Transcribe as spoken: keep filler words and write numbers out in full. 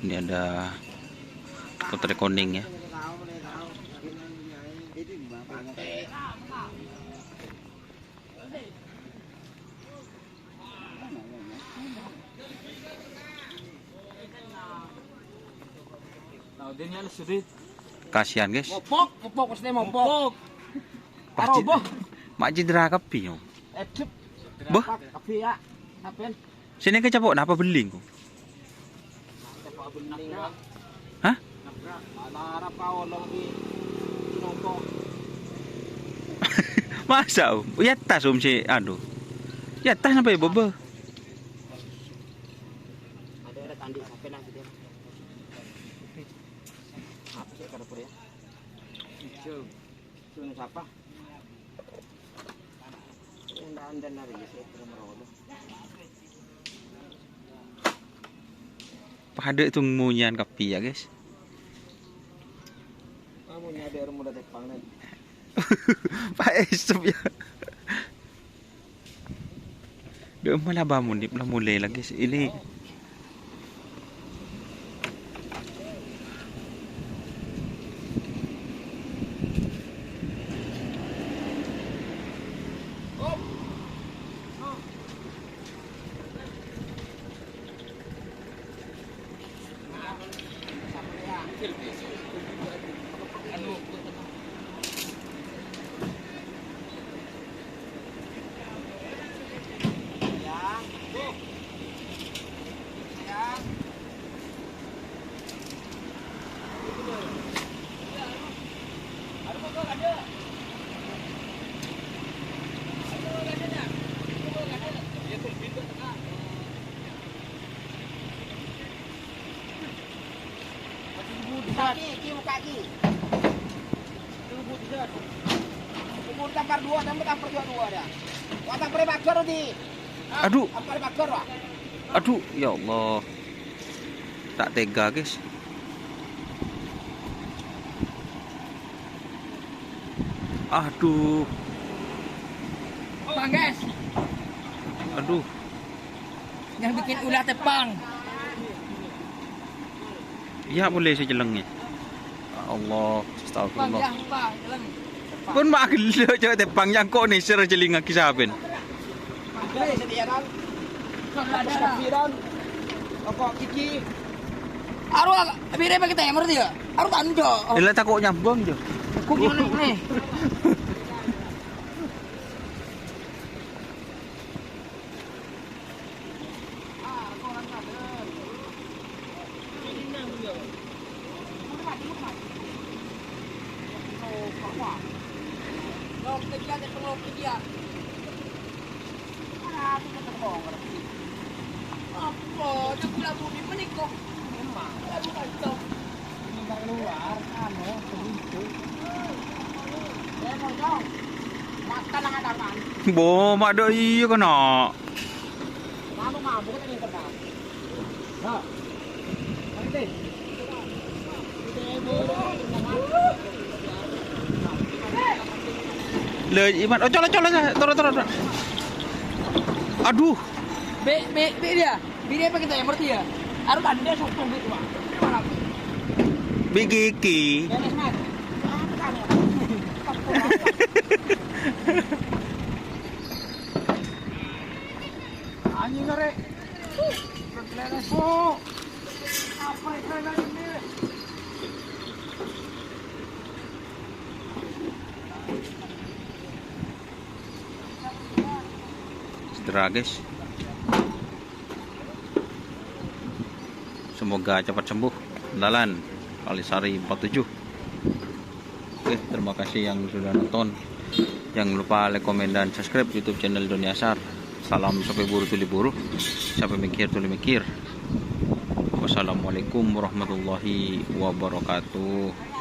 Ini ada putri koning ya. Kasihan, guys. Mopok, mopok, mesti mopok. Pas Aro, ci-, boh. Mak cidra kabbhi, yo. Edep. Boh. Kabbhi, ya. Saben. Sini ke capok, napa beling, kok? Hah? Masa, Om? Ya tas, Om, si, aduh. Ya tas sampai bebe. Ada, ada tanding sampai nang gitu. Apa sih, kalau ya? Hijau. Hijau ini siapa? Ini anda, anda nari, ya, saya belum merokok. Padâ' tong monyan kabbhi ya, guys. Kamu nyadar muda tepang, nih. Pak Esep ya. Dâ' emma la bâmon, Dip, la molè la, guys. Ini. Kaki, ki, buka ki. Kubur tampar dua, tampar, tampar dua, dua dah. Wah, tampar pagar, Di. Aduh. Tampar pagar, wah. Aduh, ya Allah. Tak tega, guys. Aduh. Bang, guys. Aduh. Yang bikin ulah tepang. Iyâ, polè sè cellèng, ya. Ya Allah, astagfirullah. Pon ma' ghellâ' cè' tepang, yâ engko' nèsèr cellèngngaghi sabbhân. Aro, bire pakai timer dia. Aro tandho. Ella tako' nyambung, Jo. Kok gimana nih? Apa? Labu-labu di mana kok? Labu kacau. Ini keluar, anu, pintu. Bo, ma' dâ' iyâ kèna. Lè, Iman, oh, colo', colo', colo', toro', toro', toro'. Aduh. Be, be, be dia. Bini apa kita yang berarti ya? Harus ada satu gitu, Pak. Bi' Kiki. Anjing, Rek. Apa yang kena ini? Cedera, guys. Semoga cepat sembuh. Dalan Kalisari empat tujuh. Oke, terima kasih yang sudah nonton. Jangan lupa like, komen, dan subscribe YouTube channel Doni Asar. Salam sapè buru tuli buru, sapè mèkkèr tuli mèkkèr. Wassalamualaikum warahmatullahi wabarakatuh.